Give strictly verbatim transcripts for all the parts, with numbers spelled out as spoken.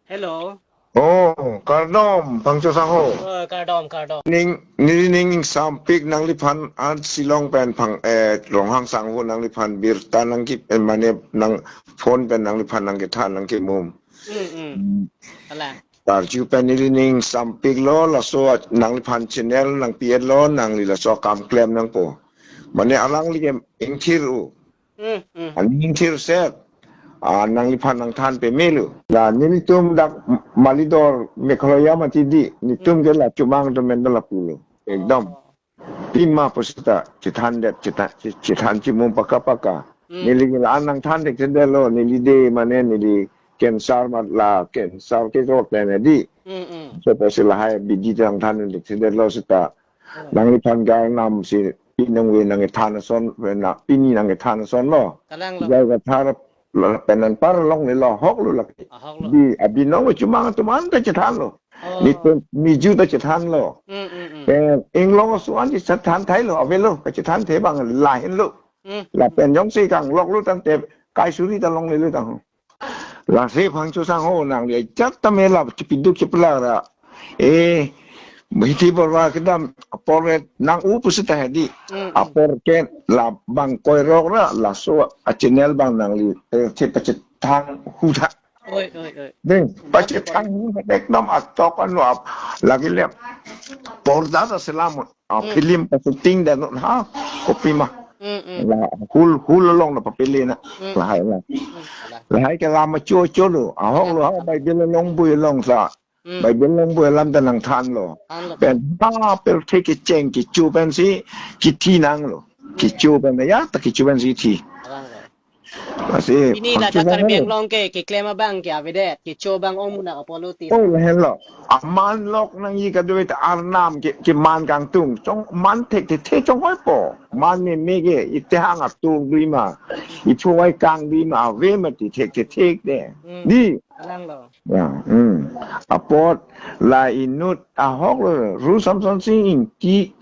Hello. Oh, kardom, Phangcho sangho. Oh, kardom, kardom. Ning, neli ning sampik nangliphan an Shillong pen phang, eh, Ronghang sangho nangliphan birta nangki, eh, mane nang phone pen nangliphan nangkethan nangkemum. Hmm, hmm. Hmm. Ala. Karju pen neli ning sampiklo, laso nangliphan channel nangpi-etlo, nangli laso akam klem nangpo. Mane alangli ke ingthir-o. Hmm, hmm. An ingthir set. Ah, nangliphan nangthan pemelo. La nelitum dak Malidor Meghalaya mati di, netum Hmm. ke la Chomang atum pen ta lapulo. Ekdom. Oh. Pima pusita, chethandet, chethan, chethan chimum paka paka. Hmm. Neli ke la an nangthan thekthedetlo, neli de mane neli cancer mat la, cancer ke rot ne di. Hmm, hmm. So pusi lahai bidi nangthan thekthedetlo seta. Hmm. Nangliphan gar nam si pinong we nangkethan ason, we na pini nangkethan asonlo. Kalang lo. Jai kathar la pen anpar longlelo, ahoklo lake. Ahoklo. Di, abinong we Chomang atum an ta chethanlo. Oh. Netum miju ta chethanlo. Hmm, hmm, hmm. Pen inglong aso an chethan thailo, avelo, kachethan the abang lahenlo. Hmm. Lapen jongsi kangloklo tangte kai suri ta longlelo tang. Lasi Phangcho sangho nangli ajat ta mela chepiduk chepla ra. Eh, Hithi Borwa kedam apor ke nang-u pusita hedi. Hmm, hmm. Apor ke labang koirok ra, laso a channel abang nangli, eh, che pachethang hutha. Oi, oi, oi. Ding, pachethang hutha ekdom atok anu ap lagi lep. Porda ta selam, ah, Hmm. film pa shooting dan ha, kopima. Hmm, hmm. La hul, hul along na papele na. Hmm. Lahai na. Hmm. Lahai ke lama cho cho lo. Ahoklo ha, Bible along bui along sa. Hmm. Bible along bui alam ta nangthanlo. Thanlo. Pen ba per the kecheng kecho pensi kithi nanglo. Kecho pen ya ta kecho pensi thi. Thanlo. Lasi Pini la Phangcho ta Karbi sangho. Anglong ke, keklem abang ke avedet, kecho abang ong munak apolo ti. Oh, lahenlo. Aman lok nangji kadokave ta Arnam ke, keman kangtung. Chong man thekthe chonghoi po. Man meme ke, ite hang atung dui ma. Iphu vai kang dui ma, ave mati thekthe de. Hmm. Di. Kalang lo. Ya, hmm. Apot la inut ahoklo, Ru Samson Sing Ingti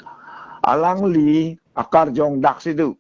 alangli akarjong daksi do.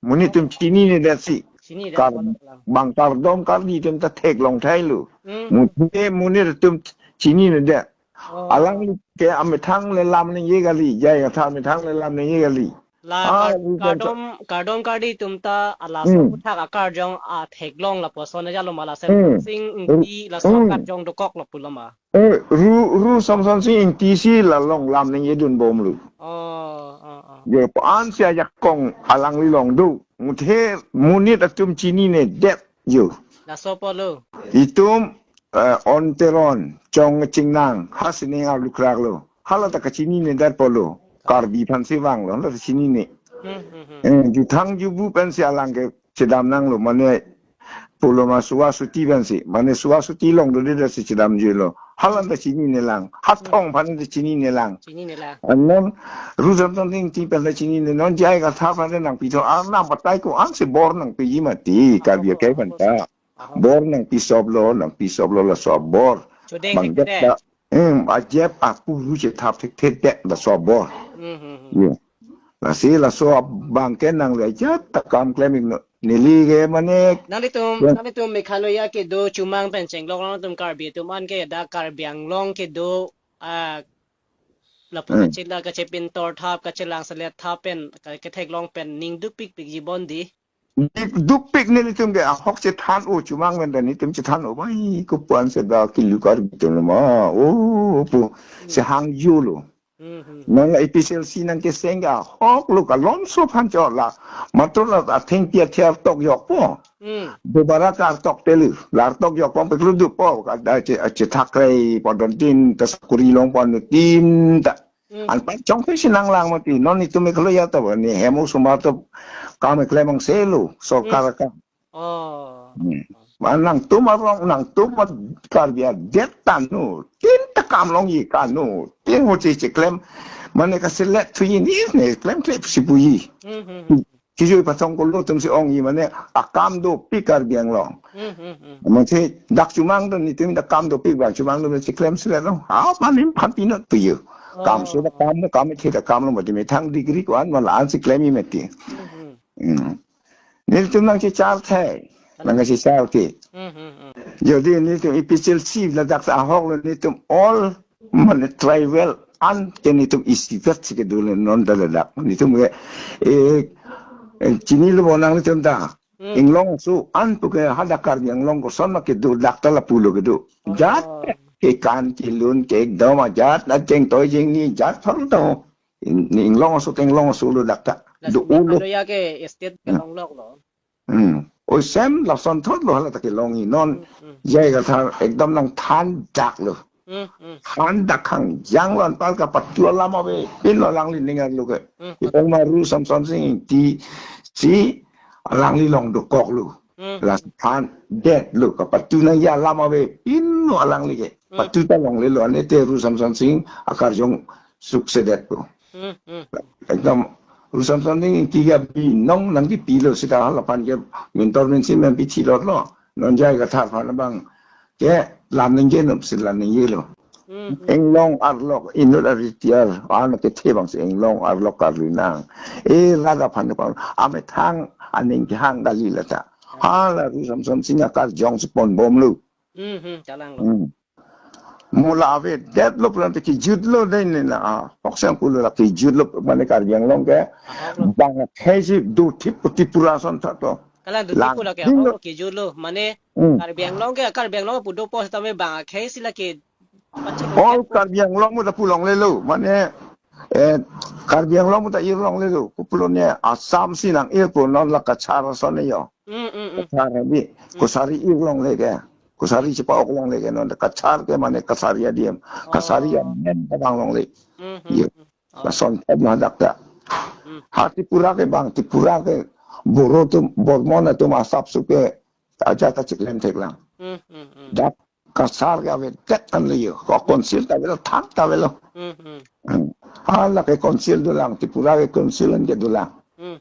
Monit atum chinine detsi. Chinine det Kar-, apot kalang. Bang kardom kardi atum ta theklong thailo. Hmm. Muthe monit atum chinine det. Oh. Alangli ke amethang le lam ningje kali, jai kathar amethang le lam ningje kali. La Ah, kar-, ini kan kardom, kardom kardi atum ta ala Hmm. so puthak akarjong atheklong lapuson ajalo ma la Sem Hmm. Sing Hmm. Ingti laso Hmm. akarjong dokok lapulo ma. Eh, Ru, Ru Samson Sing Ingti si la along lam ningje dunbomlo. Oh, oh, oh. Jo, pa-an si ajakong alangli along do. Muthe monit atum chinine det jo. Laso apotlo. Itum, eh, On Teron, Chong Chingnang, ha sining arlukrak lo. Hala ta kachinine det apotlo. Karbi aphansi vanglo, hala ta chinine. Hmm, hmm, hmm. Eh, juthang jubu pensi alang ke chedam nanglo, mane pulo ma Suwa Suti pensi, mane Suwa Suti along dodedet si chedamjilo. Hala ta chinine lang, Hathong aphan ta chinine lang. Chinine lang. Anon Ru Samson Sing Ingti pen ta chinine, non jai kathar aphan ta nangpitho, Arnam batai ko-an si bor nangpiji mati, Karbi akhei aphan ta. Ahok. Bor nangpisoplo, nangpisoplo laso abor. Chodeng Bang thekthe det. Jep ta, em, ajep apuru chethap thekthe det laso abor. Hmm, hmm, hmm. Ye. Lasi laso abang ke nangli ajat ta kam klem iknon. Neli ke mane Nanglitum, Ye. Nanglitum Meghalaya kedo Chomang pen chenglok nangtum Karbi atum an ke dak Karbi Anglong kedo, ah, lapu Hmm. kachila kachepintor thap, kachelang selet thap pen, ka-, ketheklong pen ning dukpikpikji bon di. Duk, dukpik nelitum ke ahok chethan-o Chomang pen ta netum chethan-o bai ko-an si dak kilu Karbi atum lo ma. Oh, pu Hmm. si hangjo lo. Hmm, hmm. Non la A P H L C nangkeseng ke ahoklo, kalomso aphan chot la. Matro la athengpi athe artok jokpo. Hmm. Dobara ke artok telu. La artok jokpo peklu dupo. Kada che, chethak rei pondon tin ta sakuri longpo anuttin ta. Hmm. Anpar chongkhe si nanglang mati. Non itum Meghalaya ta ba ni hem osomar ta kam keklem angselo. Sorkar Hmm. akam. Oh. Hmm. Ma nangtum arong, nangtum Karbi adet ta anuttin ta kam longji ke anuttin ho che cheklem. Mane kaselet thuji ni ne klemkle si puji. Hmm, hmm, hmm. Kijui pathong kolo atum si ongji mane akam dopik Karbi Anglong. Hmm, hmm, hmm. Mane dak Chomang atum netum dak kam dopik bang Chomang atum si klemselet lo. Ha, mane phan pinot puji. Kamso Oh. ta kam, kam the ta kam lo mati methang degree ko-an ma la-an si klemji mati. Hmm, hmm. Hmm. Nelitum nangchechar thai. Nang si sal ke. Hmm, hmm, hmm. Jodi netum ipichelsi ladak ta ahok lo netum all mane tribal an ke netum isivet si kedo le non ta ladak. Netum ke, eh, eh, chinilo bo nang netum ta. Hmm. Inglong aso an pu ke hadak Karbi Anglong koson ma kedo dak ta lapulo kedo. Oh. Jat kekan kelun ke ekdom ajat na jeng toi jeng ni jat thor to. In-, ni inglong aso ke inglong aso lo dak ta. Laso do ulo. Meghalaya ke state Hmm. kelong lok lo. Hmm. Oi sem lason thot lo hala ta kelongji non. Hmm, hmm. J I Kathar ekdom nangthan dak lo. Hmm, hmm. Than dak hangjang lo anpar kapatu alam avepin lo alangli ning arlo ke. Hmm. Ipong ma Ru Samson Sing Ingti si alangli long dokok lo. Hmm. Laso than det lo kapatu nangji alam avepin lo alangli ke. Hmm. Patu ta longle lo ane te Ru Samson Sing akarjong suksedet lo. Hmm, hmm. Ekdom Ru Samson Sing Ingti ke binong nangkepilo seta lapen ke mentor mensi men pi thilot lo. Non J I Kathar aphan abang ke lam ningje nom si lam ningje lo. Hmm, hmm. Inglong arlok inut aritiar an kethe abang si inglong arlok karlu nang. E lada aphan abang amethang aning kehang kali lata. Hala Ru Samson Sing akarjong si ponbom lo. Hmm, hmm, kalang lo. Hmm. Mo la avedet lo pulang te kejut lo dei ne na, ah, hokseng pulo la kejut lo mane Karbi Anglong ke. Ahok lo. Bang akhei si dothip pu Tripura ason tha to. Kalang dothip pu la ke Langding ahok lo. Lo kejut lo. Mane Hmm. Karbi Anglong ke, Karbi Anglong pu dopo setame bang akhei si la ke pachelo All ket pu. Karbi Anglong mo ta pu longle lo. Mane, eh, Karbi Anglong mo ta ir longle lo. Kopulo ne Assam si nang ir pu non la Kachar ason ne jo. Hmm, hmm, hmm. Kachar abi. Hmm. Kachari ir longle ke. Kachari chepa-ok longle ke non Kachar ke mane Kachari adim. Kachari Oh. amen ta vang longle. Hmm, hmm, Ye. hmm. Oh. Lason thot ma dak ta. Hmm. Ha Tripura ke bang, Tripura ke Boro atum, Bormon atum asap su ke ajat ta chiklem thek lang. Hmm, hmm, hmm. Dak Kachar ke avedet an le jo. Ko council ta avelo, thang ta avelo. Hmm, hmm. Hmm. Hala ke council dolang, Tripura ke council an ke dolang. Hmm.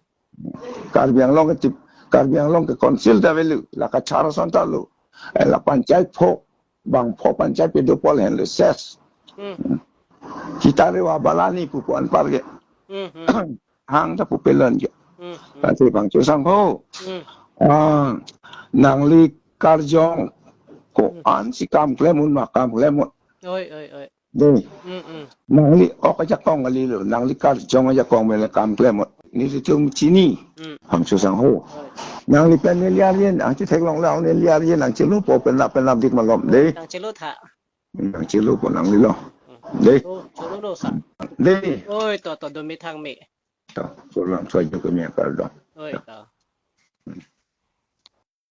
Karbi Anglong ke tip, Karbi Anglong ke council ta avelo, la Kachar ason ta lo. Eh, la panchayat pho, bang pho panchayat pe do pol hen le ses. Hmm. Kita rewa balani pu pu anpar ke. Hmm, hmm. Hang ta pu pelon ke. Hmm, hmm. Tangte bang chosang ho. Hmm. Ah, nangli karjong ko Hmm. an si kam klem un ma kam klem un. Oi, oi, oi. Dei. Mm, mm. Nangli ok ajakong kali lo, nangli karjong ajakong mele kam klem. Nelitum chini. Mm. Bang chosang ho. Oi. Nangli pen neli arjen, nangchetheklong lang neli arjen, nangchelo po pen nap pen nap dik malom, dei. Nangchelo tha. Nangchelo po nangli lo. Mm. Dei. Oh, cholo lo sa. Dei. Oi, to, to, do methang me. To, cholo lang so ajo kami akar do. Oi, to.